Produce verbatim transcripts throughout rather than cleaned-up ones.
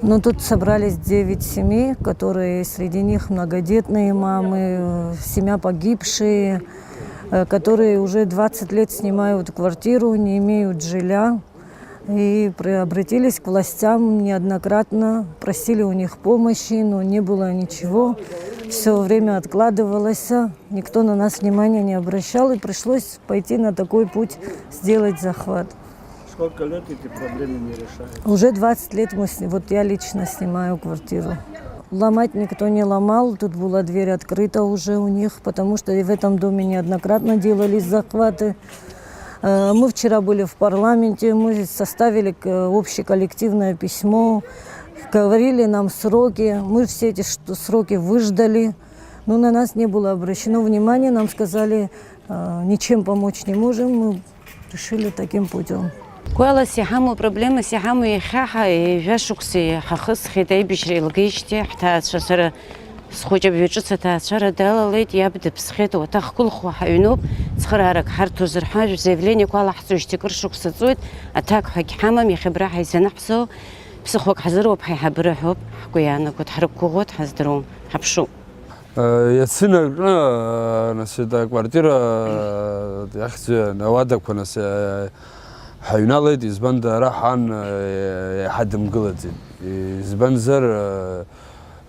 Ну, тут собрались девять семей, которые среди них многодетные мамы, э, семья погибшие, э, которые уже двадцать лет снимают квартиру, не имеют жилья. И при-, обратились к властям неоднократно, просили у них помощи, но не было ничего. Все время откладывалось, никто на нас внимания не обращал, и пришлось пойти на такой путь, сделать захват. Сколько лет эти проблемы не решаются? Уже двадцать лет мы с ним, вот я лично снимаю квартиру. Ломать никто не ломал, тут была дверь открыта уже у них, потому что и в этом доме неоднократно делались захваты. Э, мы вчера были в парламенте, мы составили к-, общее коллективное письмо, говорили нам сроки, мы все эти ш-, сроки выждали, но на нас не было обращено внимания, нам сказали, э, ничем помочь не можем, мы решили таким путем. Гәалас иҳамоу, проблемас иҳамоу иахьа ҳа-, ҩажәа шықәса ҳахысхьеит аибашьра еилгеижьҭеи, ҳҭаацәа, сара схәыҷы абаҩ ҿыц аҭаацәара далалеит, иаб дыԥсхьеит, уаҭах гәылхуа ҳаҩноуп, цхыраарак ҳарҭозар ҳәа, жәзаявлениақәа алаҳҵоижьҭеи кыр шықәса ҵуеит, аҭак ҳәагь ҳамам, иахьа абра ҳаизанаҳзо, ԥсыхәак ҳазыруп ҳәа иҳабыр ҳәоуп, ҳгәы иаанагоит, ҳрықәгәыӷуеит, ҳаздыруам, ҳаԥшуп. Иацын аҩны, нас, аквартира, иахьӡ-, ауадақәа, нас, ҳаҩналеит, избанда ара ҳан, еиҳа дымгылаӡеит. Избанзар,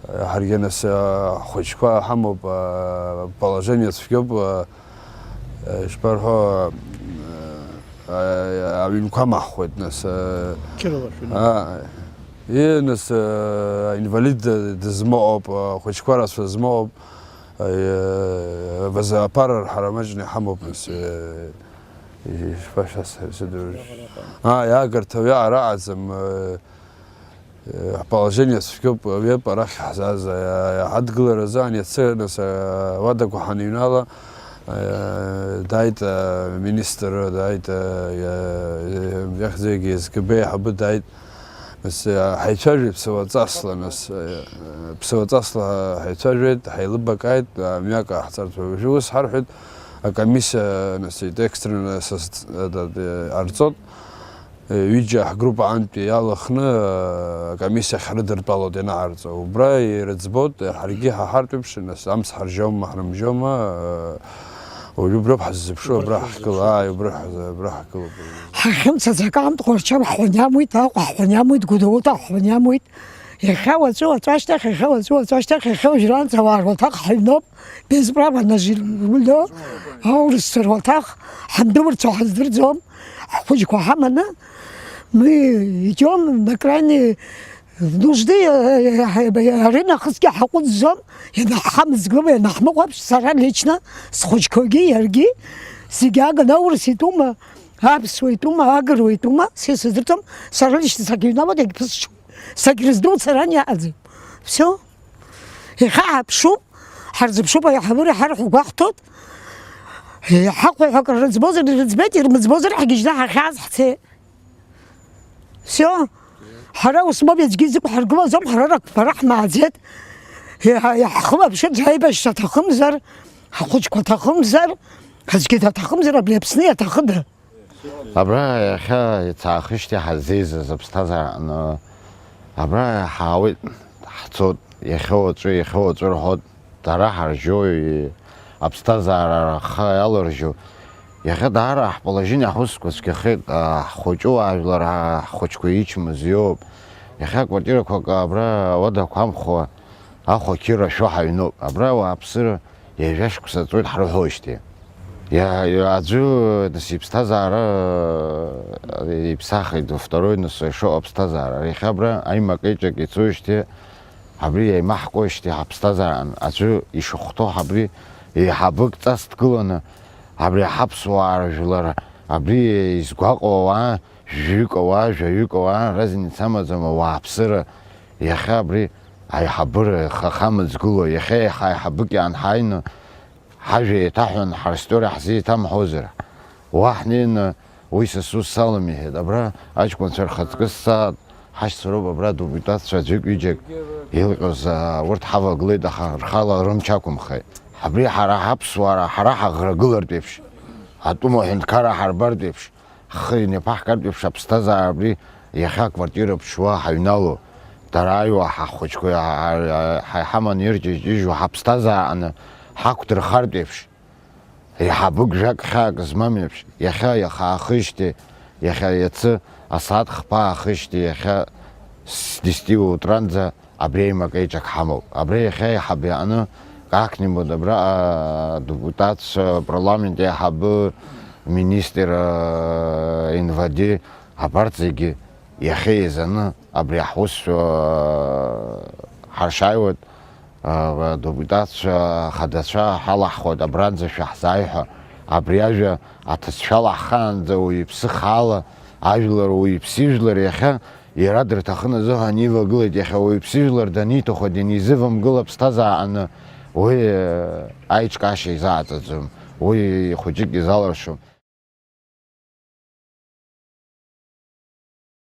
ҳаргьы, нас, ҳхәыҷқәа ҳамоуп, положение цәгьоуп, ишԥарҳәо, аҩнқәа амаҳхуеит, нас. Кирова шәыҩны. А, и, нас, аинвалид дызмоуп, ахәыҷқәа рацәа змоуп, вазапара рҳарамаҷны иҳамоуп, нас, ишԥашәасҳәари, сыдурыжь. А, иаагарҭа уи араҟаӡам, ҳположение цәгьоуп, уиоуп арахь ҳзааз, ҳадгыларазы ани аццакныс, ауадақәа ҳаныҩнала, дааит аминистр, дааит, иахьӡугьы СГБ аиҳабы дааит. Нас, ҳаицәажәеит ԥсуаҵасла, нас, ԥсуаҵасла ҳаицәажәеит, ҳаилыбакааит, мҩак ҟаҳҵартә уажәы ус ҳарҳәеит, акомиссиа, нас, ит экстренно сас-, ҟарҵот. Ҩыџьа ҳгруппа антәи иалахны, акомиссиахь ҳрыдыртәалоит ианаҳарҵо. Убра ирыӡбоит, ҳаргьы иҳаҳартә еиԥш, нас, амц ҳаржьома, ҳрымжьома, уажәы уброуп ҳаззыԥшу, абра ҳгыла, ааи, убра ҳаз-, абра ҳгылоуп. Ҳахьымцаӡакаамҭ Ҟәарчал ҳҳәон иамуит, Аҟәа ҳҳәон иамуит, Гәдоуҭа ҳҳәон иамуит. Иахьа уаҵәы, уаҵәы ашьҭахь, иахьа уаҵәы, уаҵәы ашьҭахь, иахьа уажәраанӡа ауаа руаҭах ҳаҩноуп. Без права на жилье, аурысцәа руаҭах ҳандәылырцо ҳаздырӡом, ҳхәыҷқәа ҳаманы, мы идём на крайние нужды, э, э, э, э, ары нахысгьы ҳаҟәыҵӡом, ианаҳхамыӡгыло, ианаҳмыхәаԥш, сара лично, схәыҷқәагьы, иаргьы, зегьы агын, аурыс итәума, аԥсуа итәума, агыруа итәума, са исыздырӡом, сара лично сагьыҩналоит, егьԥысшьоит. Сагьрыздур сара ани аҟаӡам. Всё. Иахьа ҳаԥшуп, ҳарзыԥшуп, аиҳабыра ҳарҳәо гәаҳҭоит. Иҳахәо ҳәа акры рыӡбозар ирыӡбеит, ирмыӡбозар ҳгьежьны ҳахьааз ҳцеит. Всё. Ҳара ус моуп, аӡәгьы изықәҳаргылаӡом, ҳара рақәԥара ҳмааӡеит. Иаҳ-, иаҳхылаԥшырц ҳаибашьцәа аҭахымзар, ҳхәыҷқәа аҭахымзар, аӡәгьы даҭахымзар, абри Аԥсны иаҭахыда? Абра иахьа ицаахижьҭеи ҳаззеизаз аԥсҭазаараҟны, абра ҳаауеит, ҳцоит, иахьа уаҵәы, иахьа уаҵәы рҳәоит, дара ҳаржьои аԥсҭазаара рхы иаларжьу. Иахьа даара ҳположение ҳусқәа цәгьахеит, а, ҳхәыҷу ажәлар, а, ҳхәыҷқәа ичмазаҩуп. Иахьа квартирақәак абра уадақәамхуа, ахәа қьыра шәо ҳаҩноуп. Абра ауааԥсыра Ҩажәа шықәса ҵуеит ҳрыҳәоижьҭеи. Иа-, иа-, аӡәы, нас, иԥсҭазаара, э, иԥсахит, второй, нас, ишыҟоу аԥсҭазаара. Иахьа абра аимак-еиҿак ицоижьҭеи, абри еимаҳкуеижьҭеи ҳаԥсҭазаараан, аӡәы ишахәҭоу абри еиҳабык ҵас дгыланы, абри ҳаԥсуаа ржәлар, абри изгәаҟуа ауаа, жәаҩык ауаа, жәаҩык ауаа, разница амаӡам, ауааԥсыра, иахьа абри аиҳабыра хаха мыӡгыло, иахьа еиҳа аиҳабык иаанҳаины, ҳажәа еиҭаҳәан, ҳаристори ҳзеиҭамҳәозар? Уа ҳнеины, уи са сус салам иҳәеит. Абра аҷкәынцәа рхаҵкы ссааҭ ҳашьцәа роуп, абра адепутатцәа аӡәык-ҩыџьак еилҟьоз, аа, урҭ ҳавагылеит, аха рхала рымч ақәымхеит. Абри ҳара ҳаԥсуаа, ҳара ҳаӷрагылартә еиԥш, атәым аҳәынҭқарра ҳарбартә еиԥш, ҳхы инаԥаҳкаартә еиԥш аԥсҭазаара абри иахьа аквартира ԥҽуа ҳаҩналоу, Дара аиуа ҳахәыҷқәа ҳа-, ҳа-, ҳа-, ҳаманы ирҷыжьҷыжьуа ҳаԥсҭазааҟны ҳақәдырхартә еиԥш, еиҳабык жәак хьаак змам еиԥш, иахьа иаха аахижьҭеи, иахьа иацы асааҭ хԥа аахижьҭеи, иахьа с-, десяти утранӡа абри аимак-еиҿак ҳамоуп. Абри иахьа еиҳаб иаҟны как-нибудь абраҟа депутатцәа, парламент еиҳабы, министр, э, инвади, абарҭ зегьы иахьа еизаны абри ҳусқәа ҳаршаиуеит, а, адепутатцәа, ахадацәа ҳалаҳхуеит, абранӡа шәаҳзааи ҳәа. Абри ажәа аҭыӡшәала ҳхаанӡа уаҩԥсы хаала, ажәлар уаҩԥсыжәлар иахьа иара дырҭахын азыҳәан ивагылеит, иахьа уаҩԥсыжәлар даниҭаху данизывамгыла аԥсҭазааҟаны уи, э, аиҿкаашьа изааҵаӡом, уи хәыҷык изалыршом.